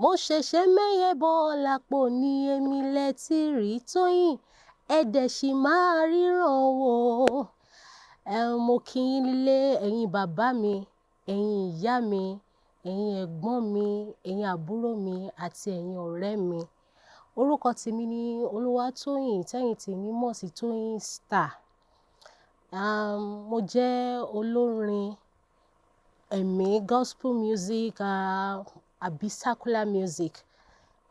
Mo ṣẹ̀ṣẹ̀ mẹ́yẹ bọ́ lápò ní èmi lẹ ti rí Tóyìn, ẹ dẹ̀ ṣì máa ríran wò. Mo kí yín nílé, ẹ̀yin bàbá mi, ẹ̀yin ìyá mi, ẹ̀yin ẹ̀gbọ́n mi, ẹ̀yin àbúrò mi àti ẹ̀yin ọ̀rẹ́ mi. Orúkọ tèmi ni Olúwatóyìn, tẹ́yìn tèmi mọ̀ sí Tóyìn Star. Mo jẹ́ olórin ẹ̀mí, gospel music, àbí secular music.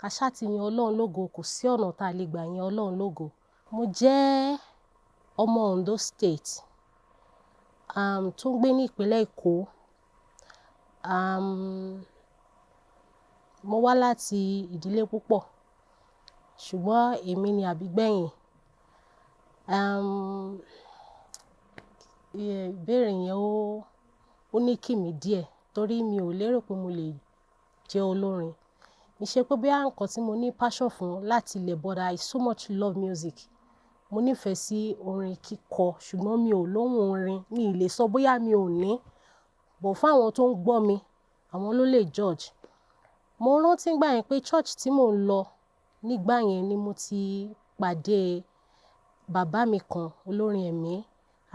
Ká ṣá ti yin Ọlọ́run lógo, kò sí ọ̀nà tá a lè gbà yin Ọlọ́run lógo. Mo jẹ́ ọmọ Ondo State, tó ń gbé ní ìpínlẹ̀ Èkó. Mo wá láti ìdílé púpọ̀, ṣùgbọ́n èmi ni àbígbẹ̀yìn. Ìbéèrè yẹn ó ní kì mí díẹ̀ torí mi ò lérò pé mo lè jẹ́ olórin. Kì í ṣe pé bóyá nǹkan tí mo ní passion fún láti ilẹ̀, but I so much love music. Mo nífẹ̀ẹ́ sí orin kíkọ, ṣùgbọ́n mi ò lóhùn orin. Mi ò lè sọ bóyá mi ò ní, but fún àwọn tó ń gbọ́ mi, àwọn ló lè judge. Mo rántí nígbà yẹn pé church tí mò ń lọ nígbà yẹn ni mo ti pàdé bàbá mi kan, olórin ẹ̀mí,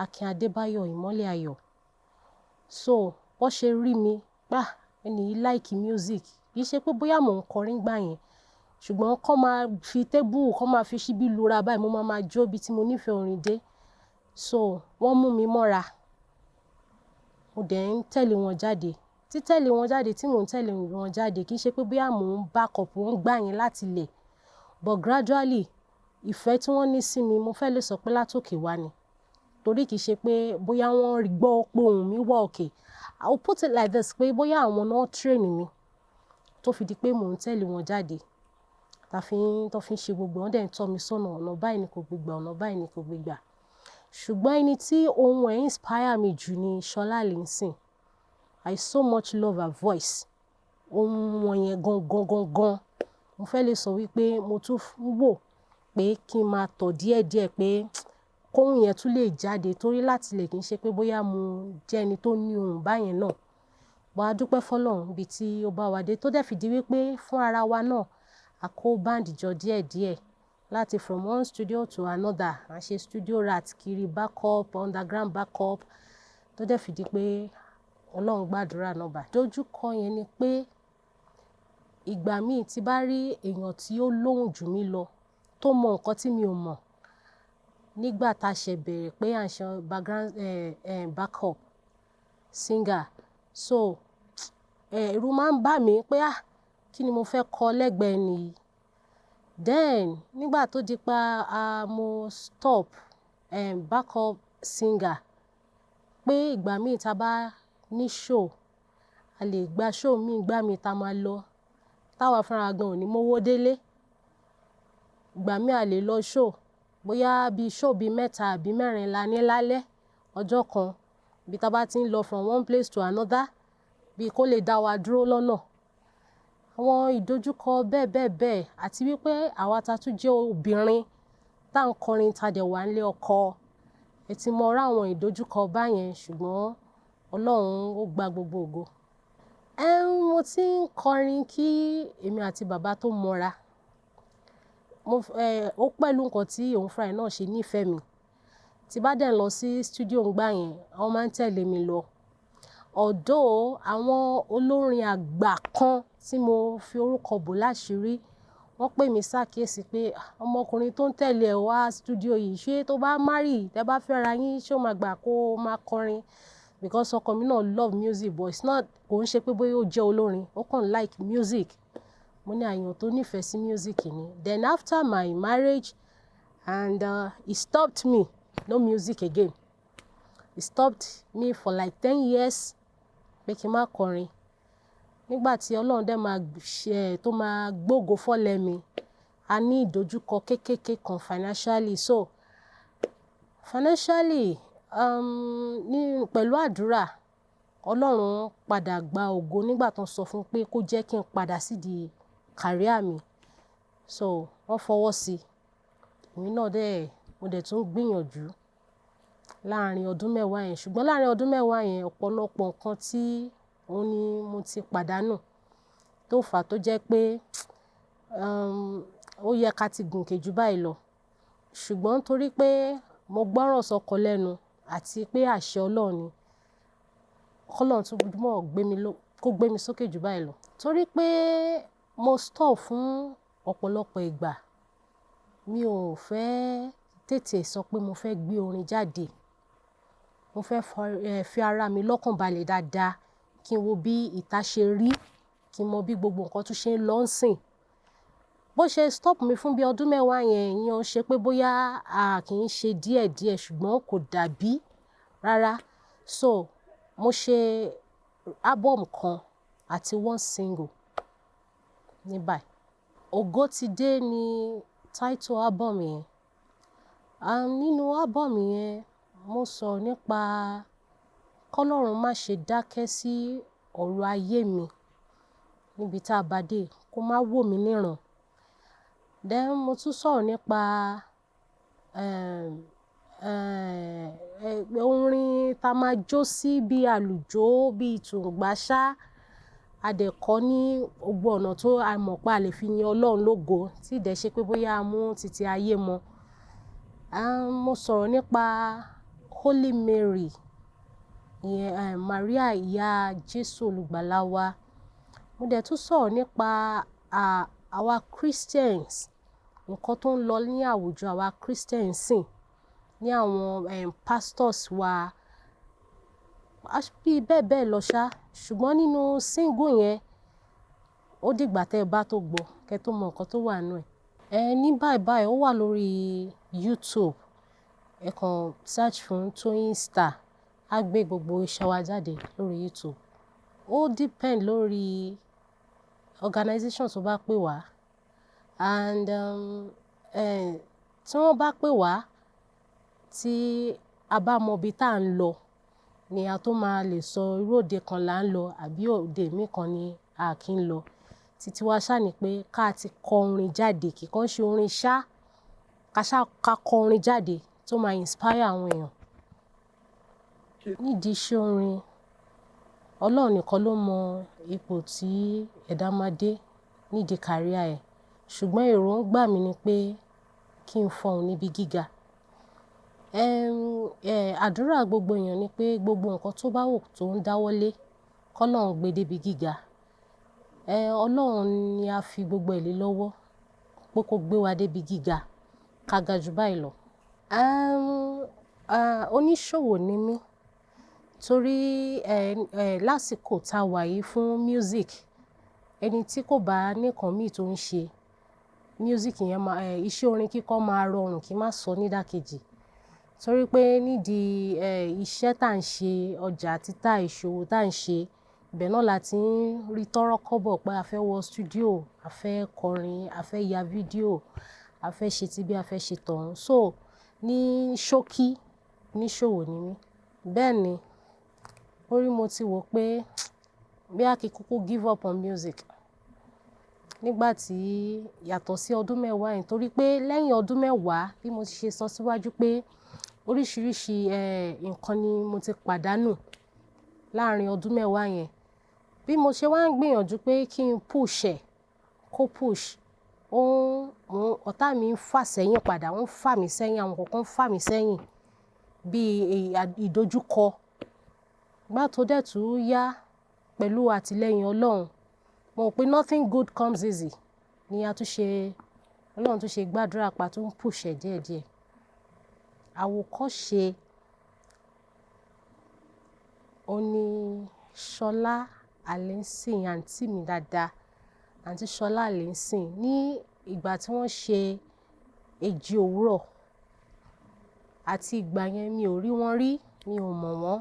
Akin Adébáyọ̀ Ìmọ́lẹ̀ Ayọ̀. So, bó ṣe rí mi, pé ah, ẹni yìí like music. Kì í ṣe pé bóyá mò ń kọrin nígbà yẹn, ṣùgbọ́n kó máa fi table, kó máa fi ṣíbí lura báyìí, mo máa ma jó bí tí mo nífẹ̀ẹ́ orin dé. So, wọ́n mú mi mọ́ra. Mo dẹ̀ ń tẹ̀lé wọn jáde. Tí tẹ̀lé wọn jáde, tí mò ń tẹ̀lé wọn jáde, kì í ṣe pé bóyá mò ń back up wọn gbà yẹn láti ilẹ̀. But gradually, ìfẹ́ tí wọ́n ní sí mi, mo fẹ́ lè sọ pé látòkè wá ni. Torí kì í ṣe pé bóyá wọ́n gbọ́ pé ohùn mi wà okay. I will put it like this pé bóyá àwọn náà train mi tó fi di pé mò ń tẹ̀lé wọn jáde. Ta fi ń, tó fi ń ṣe gbogbo, wọ́n dẹ̀ ń tọ́ mi sọ́nà, ọ̀nà báyìí ni kò gbé gbà, ọ̀nà báyìí ni kò gbé gbà. Ṣùgbọ́n ẹni tí ohùn ẹ̀ inspire mi jù ni Ṣọlá Allyson. I so much love her voice. Ohùn wọn yẹn gan gan gan gan. Mo fẹ́ lè sọ wípé mo tún wò pé kí n máa tọ̀ díẹ̀díẹ̀ pé kóhùn yẹn tún lè jáde torí láti ilẹ̀ kì í ṣe pé bóyá mo jẹ́ ẹni tó ní ohùn báyẹn náà. But a dúpẹ́ fún Ọlọ́run ibi tí ó bá wa dé tó dẹ̀ fi di wípé fún ara wa náà, a kó band jọ díẹ̀díẹ̀ láti from one studio to another. A ṣe studio rat kiri, backup, underground backup, tó dẹ̀ fi di pé Ọlọ́run gbàdúrà náà bá. Ìdojúkọ yẹn ni pé ìgbà mí tí bá rí èèyàn tí ó lóhùn jù mí lọ, tó mọ nǹkan tí mi ò mọ̀ nígbà tá a ṣe bẹ̀rẹ̀ pé à ń ṣe background, backup singer. So, ẹ̀rù máa ń bà mí pé ah, kí ni mo fẹ́ kọ lẹ́gbẹ̀ẹ́ ẹni yìí? Then nígbà tó di pé mo stop, backup singer, pé ìgbà mí tí a bá ní show, a lè gba show mí ìgbà mí tá a máa lọ, táwa fúnra gan ò ní mówó délé. Ìgbà mí a lè lọ show, bóyá bí show bí mẹ́ta àbí mẹ́rin la ní lálẹ́ ọjọ́ kan. Bí tá bá tí ń lọ from one place to another, bí kó lè dá wa dúró lọ́nà. Àwọn ìdojúkọ bẹ́ẹ̀ bẹ́ẹ̀ bẹ́ẹ̀ àti wípé àwa ta tún jẹ́ obìnrin tá ń kọrin ta dẹ̀ wà nílé ọkọ. Ẹ ti mọ irú àwọn ìdojúkọ báyẹn, ṣùgbọ́n Ọlọ́run ó gba gbogbo ògo. Mo ti ń kọrin kí èmi àti bàbá tó mọ́ra. Ó pẹ̀lú nǹkan tí òun fúnra ẹ̀ náà ṣe nífẹ̀ẹ́ mi. Tí bá dẹ̀ lọ sí studio ńgbà yẹn, wọ́n máa ń tẹ̀lé mi lọ. Although àwọn olórin àgbà kan tí mo fi orúkọ bò láṣìírí, wọ́n pè mí sákíyèsí pé ọmọkùnrin tó ń tẹ̀lé ẹ wá studio yìí, ṣé tó bá marry, tẹ bá fẹ́ra yín, ṣé ó máa gbà kó máa kọrin? Because ọkọ mi náà love music, but it's not, kò ń ṣe pé bóyá ó jẹ́ olórin, ó kàn like music. Mo ní àyàn tó nífẹ̀ẹ́ sí music ni. Then after my marriage and he stopped me, no music again. He stopped me for like 10 years pé kí n má kọrin. Nígbà tí Ọlọ́run dẹ̀ máa ṣe, tó máa gbógo fọ́lẹ̀ mi, a ní ìdojúkọ kéékèèké kan financially. So financially, ní pẹ̀lú àdúrà, Ọlọ́run padà gba ògo nígbà tó ń sọ fún pé kó jẹ́ kí n padà sídi career mi. So wọ́n fọwọ́ sí i. Èmi náà dẹ̀, mo dẹ̀ tún gbìyànjú láàárín ọdún 10 yẹn. Ṣùgbọ́n láàárín ọdún 10 yẹn, ọ̀pọ̀lọpọ̀ nǹkan tí òun ni mo ti pàdánù. tó fà tó jẹ́ pé ó yẹ ká ti gùnkè jù báyìí lọ. Ṣùgbọ́n torí pé mo gbọ́ràn sọ́kọ lẹ́nu àti pé àṣẹ Ọlọ́run ni, k'Ọlọ́run túbọ̀ gbé mi ló, kó gbé mi sókè jù báyìí lọ. Torí pé mo stop fún ọ̀pọ̀lọpọ̀ ìgbà, mi ò fẹ́ tètè sọ pé mo fẹ́ gbé orin jáde. Mo fẹ́ fi ara mi lọ́kàn balẹ̀ dáadáa, kí n wo bí ìta ṣe rí, kí n mọ bí gbogbo nǹkan tún ṣe ń lọ sìn. Bó ṣe stop mi fún bí ọdún 10 yẹn, ìyẹn ò ṣe pé bóyá a kì í ṣe díẹ̀díẹ̀ ṣùgbọ́n kò dàbí rárá. So mo ṣe album kan àti one single ní báyìí. Ògo Ti Dé ni title album yẹn. Nínú album yẹn, mo sọ̀rọ̀ nípa k'Ọlọ́run má ṣe dákẹ́ sí ọ̀rọ̀ ayé mi níbi tí a bá dé, kó má wò mí níran. Then mo tún sọ̀rọ̀ nípa orin ta máa jó sí bí àlùjó, bí tùngbá ṣá. A dẹ̀ kọ́ ní gbogbo ọ̀nà tó a mọ̀ pé a lè fi yin Ọlọ́run lógo, tí dẹ̀ ṣe pé bóyá a mú titi ayé mọ́. Mo sọ̀rọ̀ nípa Holy Mary, ìyẹn Maria ìyá Jésù olùgbàlà wa. Mo dẹ̀ tún sọ̀rọ̀ nípa àwa Christians, nǹkan tó ń lọ ní àwùjọ àwa Christians sìn, ní àwọn pastors wa, bí bẹ́ẹ̀ bẹ́ẹ̀ lọ ṣá. Ṣùgbọ́n nínú single yẹn, ó dìgbà tí ẹ bá tó gbọ́, kí ẹ tó mọ nǹkan tó wà nínú ẹ̀. Ní báyìí báyìí ó wà lórí YouTube. Ẹ kàn search fún Toyin Star, á gbé gbogbo iṣẹ́ wa jáde lórí YouTube. Ó depend lórí organization tó bá pè wá, and tí wọ́n bá pè wá, tí a bá mọ ibi tá ń lọ ni a tó máa lè sọ irú òde kan là ń lọ àbí òde mí kan ni a kì í lọ. Títí wá ṣá ni pé ká ti kọ orin jáde, kì í kan ṣe orin ṣá, ká ṣá ká kọ orin jáde tó máa inspire àwọn èèyàn. Nídi iṣẹ́ orin, Ọlọ́run nìkan ló mọ ipò tí ẹ̀dá máa dé nídi career ẹ̀. Ṣùgbọ́n èròǹgbà mi ni pé kí n fọhùn níbi gíga. Àdúrà gbogbo èèyàn ni pé gbogbo nǹkan tó bá wù tó ń dáwọ́lé, k'Ọlọ́run gbé dé ibi gíga. Ọlọ́run ni a fi gbogbo ẹ̀ lé lọ́wọ́ pé kó gbé wa dé ibi gíga, ká ga ju báyìí lọ. Oníṣòwò ni mí torí lásìkò tá wà yìí fún music, ẹni tí kò bá ní nǹkan mí tó ń ṣe, music yẹn máa, iṣẹ́ orin kíkọ máa rọrùn kí n má sọ ní ìdákẹ́jì. Torí pé nídi iṣẹ́ tá ń ṣe, ọjà títà, ìṣòwò tá ń ṣe, ibẹ̀ náà la ti ń rí tọ́rọ́ kọ́bọ̀ pé a fẹ́ wọ studio, a fẹ́ kọrin, a fẹ́ ya fídíò, a fẹ́ ṣe tí bí a fẹ́ ṣe tọ̀ún. So ní ṣókí, oníṣòwò ni mí. Bẹ́ẹ̀ ni, orí mo ti wò pé bí a kì í kúkú give up on music nígbà tí yàtọ̀ sí ọdún 10 yẹn, torí pé lẹ́yìn ọdún 10 bí mo ti ṣe sọ síwájú pé oríṣiríṣi nǹkan ni mo ti pàdánù láàárín ọdún 10 yẹn. Bí mo ṣe wá ń gbìyànjú pé kí n push ẹ̀, kó push, ó ń, ọ̀tá mi ń fà sẹ́yìn padà, ó ń fà mí sẹ́yìn, àwọn nǹkan kan ń fà mí sẹ́yìn bí ìdojúkọ. Ìgbà tó dẹ̀ tún yá pẹ̀lú àtìlẹ́yìn Ọlọ́run, mo mọ̀ pé nothing good comes easy ni a tún ṣe, Ọlọ́run tún ṣe gbàdúrà pa tó ń push ẹ̀ díẹ̀díẹ̀. Àwòkọ́ṣe òní Ṣọlá Allyson, àǹtí mi dáadáa, àǹtí Ṣọlá Allyson ní ìgbà tí wọ́n ṣe Èjì Òwúrọ̀ àti ìgbà yẹn mi ò rí wọn rí, mi ò mọ̀ wọ́n.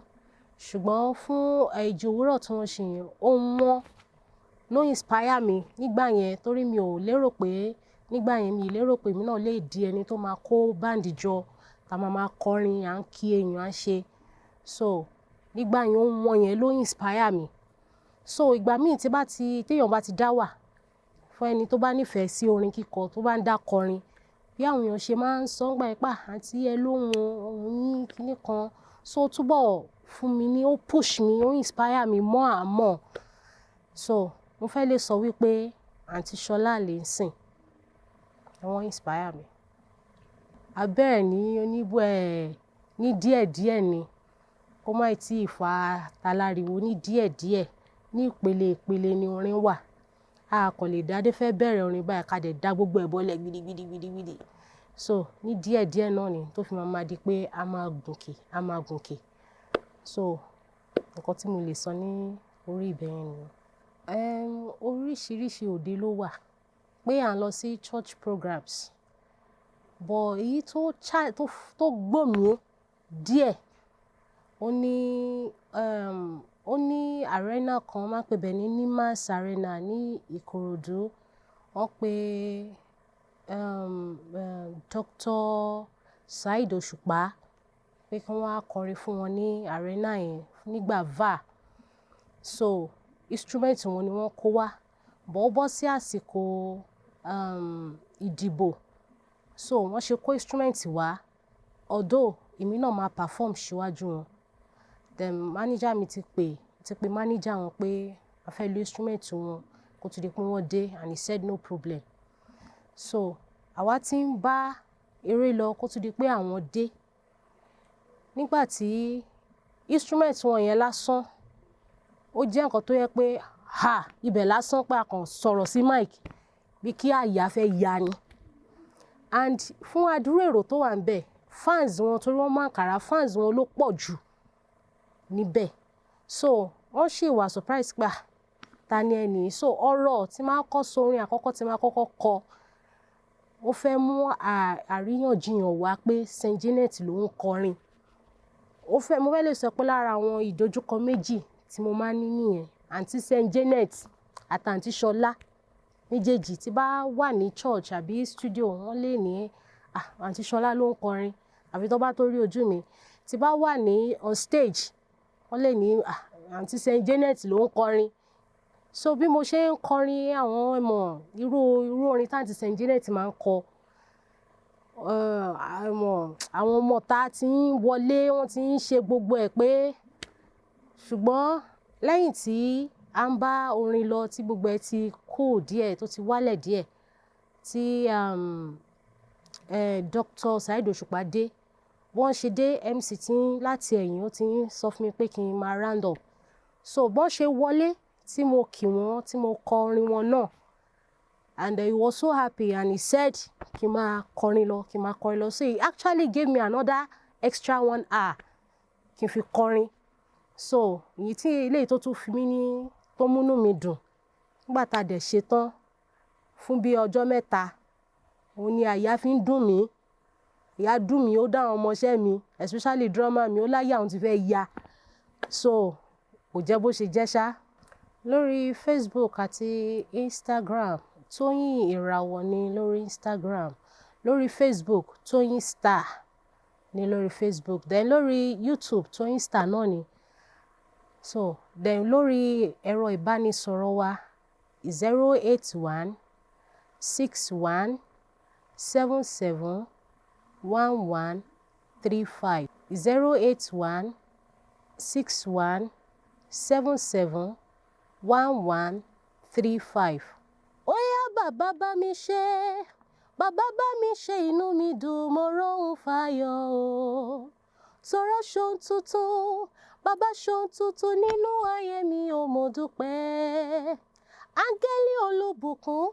Ṣùgbọ́n fún Èjì Òwúrọ̀ tí wọ́n ṣe yẹn, ohùn wọn ló inspire mi nígbà yẹn torí mi ò lérò pé nígbà yẹn mi ò lérò pé èmi náà lè di ẹni tó máa kó band jọ, tá máa máa kọrin, à ń kí èèyàn, à ń ṣe. So nígbà yẹn ohùn wọn yẹn ló inspire mi. So ìgbà míì tí bá ti, tí èèyàn bá ti dá wà fún ẹni tó bá nífẹ̀ẹ́ sí orin kíkọ, tó bá ń dá kọrin, bí àwọn èèyàn ṣe máa ń sọ nígbà yẹn pé àǹtí ẹ lóhùn, ohùn yín kíni kan. So ó túbọ̀ fún mi ní, ó push mi, ó inspire mi more and more. So mo Mo fẹ́ lè sọ wípé Aunty Ṣọlá Allyson, wọ́n inspire mi. A bẹ̀rẹ̀ ní oníbú ẹ̀ ní díẹ̀díẹ̀ ni, kó má ì tí ì fa taláriwo, ní díẹ̀díẹ̀, ní ìpele ìpele ni orin wà. A kò lè dádé fẹ́ bẹ̀rẹ̀ orin báyìí ká dẹ̀ dá gbogbo ẹ̀ bọ́lẹ̀ gidigidi gidigidi. So ní díẹ̀díẹ̀ náà ni tó fi máa ma di pé a máa gùnkè, a máa gùnkè. So nǹkan tí mo lè sọ ní orí ibẹ̀ yẹn nìyẹn. Oríṣiríṣi òde ló wà pé à ń lọ sí church programs, but èyí tó gbò mí díẹ̀, ó ní arena kan, wọ́n máa ń pè bẹ́ẹ̀ ní Nimas Arena ní Ìkòròdú. Wọ́n pe Dr. Saheed Òṣùpá pé kí wọ́n wá kọrin fún wọn ní arena yẹn nígbà VAR. So instrument wọn ni wọ́n kó wá, but ó bọ́ sí àsìkò ìdìbò. So wọ́n ṣe kó instrument wá, although èmi náà máa perform síwájú wọn. Then manager mi ti pè manager wọn pé a fẹ́ lo instrument wọn kó tó di pé wọ́n dé, and he said no problem. So àwa tí ń bá eré lọ kó tó di pé àwọn dé. Nígbà tí instrument wọn yẹn lásán, ó jẹ́ nǹkan tó yẹ pé ha ibẹ̀ lásán pé a kàn sọ̀rọ̀ sí mic bí kí àyà fẹ́ ya ni. And fún àdúrú èrò tó wà níbẹ̀, fans wọn, torí wọ́n mú àǹkárá, fans wọn ló pọ̀ jù níbẹ̀. So wọ́n sì wà surprise pé ah, ta ni ẹni yìí? So ọ̀rọ̀ tí máa kọ́ sọ, orin àkọ́kọ́ tí máa kọ́kọ́ kọ, ó fẹ́ mú àríyànjiyàn wá pé Saint Janet ló ń kọrin. Mo fẹ́ lè sọ pé lára àwọn ìdojúkọ méjì tí mo máa ń ní nìyẹn, Aunty Saint Janet àti Aunty Ṣọlá méjèèjì. Tí bá wà ní church àbí studio, wọ́n lè ní, "Ah, Aunty Ṣọlá ló ń kọrin," àbí tó bá tó rí ojú mi. Tí bá wà ní on stage, wọ́n lè ní, "Ah, Aunty Saint Janet ló ń kọrin." So bí mo ṣe ń kọrin, àwọn ẹmọ irú irú orin tí Aunty Saint Janet máa ń kọ, àwọn ọmọ ta tí ń wọlé, wọ́n ti ń ṣe gbogbo ẹ̀ pé. Ṣùgbọ́n lẹ́yìn tí a ń bá orin lọ, tí gbogbo ẹ ti cool díẹ̀, tó ti wálẹ̀ díẹ̀, tí Dr. Saheed Òṣùpá dé, wọ́n ṣe dé, MC tí ń láti ẹ̀yìn ó ti ń sọ fún mi pé kí n máa round up. So bọ́n ṣe wọlé tí mo kí wọ́n, tí mo kọ orin wọn náà, and he was so happy and he said kí n máa kọrin lọ, kí n máa kọrin lọ. So he actually gave me another extra one hour kí n fi kọrin. So èyí tí eléyìí tó tún fi mí ní tó múnú mi dùn, nígbà tá a dẹ̀ ṣe tán, fún bí ọjọ́ 3, òun ni àyà fi ń dùn mí. Ìyà dùn mí, ó dá àwọn ọmọọṣẹ́ mi, especially drummer mi, ó láyà òun ti fẹ́ ya. So kò jẹ́ bó ṣe jẹ́ ṣá. Lórí Facebook àti Instagram, Tóyìn Ìràwọ̀ ni lórí Instagram. Lórí Facebook, Tóyìn Star ni lórí Facebook. Then lórí YouTube, Tóyìn Star náà ni. So then lórí ẹ̀rọ ìbánisọ̀rọ̀ wa, 08161771135, 08161771135. Ó yá, bàbá bá mi ṣe, bàbá bá mi ṣe, inú mi dùn, mo róhun fayọ̀ o. Tọrọ ṣohun tuntun, bàbá ṣohun tuntun nínú ayé mi ò, mo dúpẹ́. Áńgẹ́lì olùbùkún,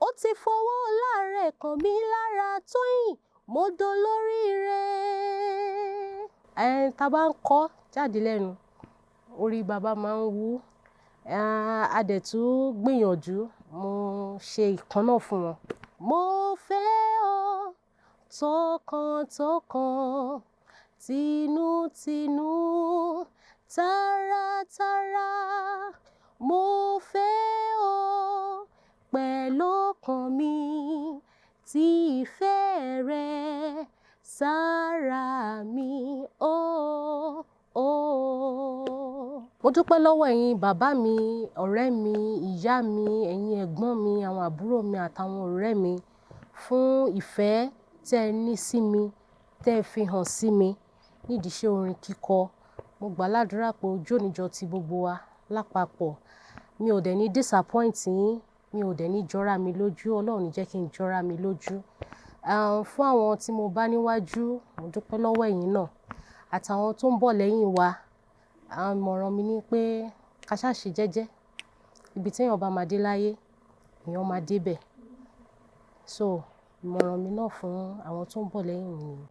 ó ti fọwọ́ ọlá rẹ̀ kàn mí lára. Tóyìn, mo dolóríire. Ẹ tá bá ń kọ jáde lẹ́nu, orí bàbá máa ń wú. A dẹ̀ tún gbìyànjú, mo ṣe ìkan náà fún wọn. Mo fẹ́ ọ tọkàntọkàn, tinútinú, taratara. Mo fẹ́ ọ pẹ̀lú ọkàn mi, tí ìfẹ́ rẹ sára mi. Ó, ó. Mo dúpẹ́ lọ́wọ́ ẹ̀yin bàbá mi, ọ̀rẹ́ mi, ìyá mi, ẹ̀yin ẹ̀gbọ́n mi, àwọn àbúrò mi àtàwọn ọ̀rẹ́ mi fún ìfẹ́ tí ẹ ní sí mi, tí ẹ fi hàn sí mi nídìí iṣẹ́ orin kíkọ. Mo gbà ládùrá pé ojú ò ní jọ ti gbogbo wa lápapọ̀. Mi ò dẹ̀ ní disappoint yín, mi ò dẹ̀ ní jọra mi lójú, Ọlọ́run ní jẹ́ kí n jọra mi lójú. Fún àwọn tí mo bá níwájú, mo dúpẹ́ lọ́wọ́ ẹ̀yin náà. Àtàwọn tó ń bọ̀ lẹ́yìn wa, ìmọ̀ràn mi ni pé ká ṣá ṣe jẹ́jẹ́. Ibi tí èèyàn bá máa dé láyé, èèyàn máa dé bẹ̀. So ìmọ̀ràn mi náà fún àwọn tó ń bọ̀ lẹ́yìn mi nìyẹn.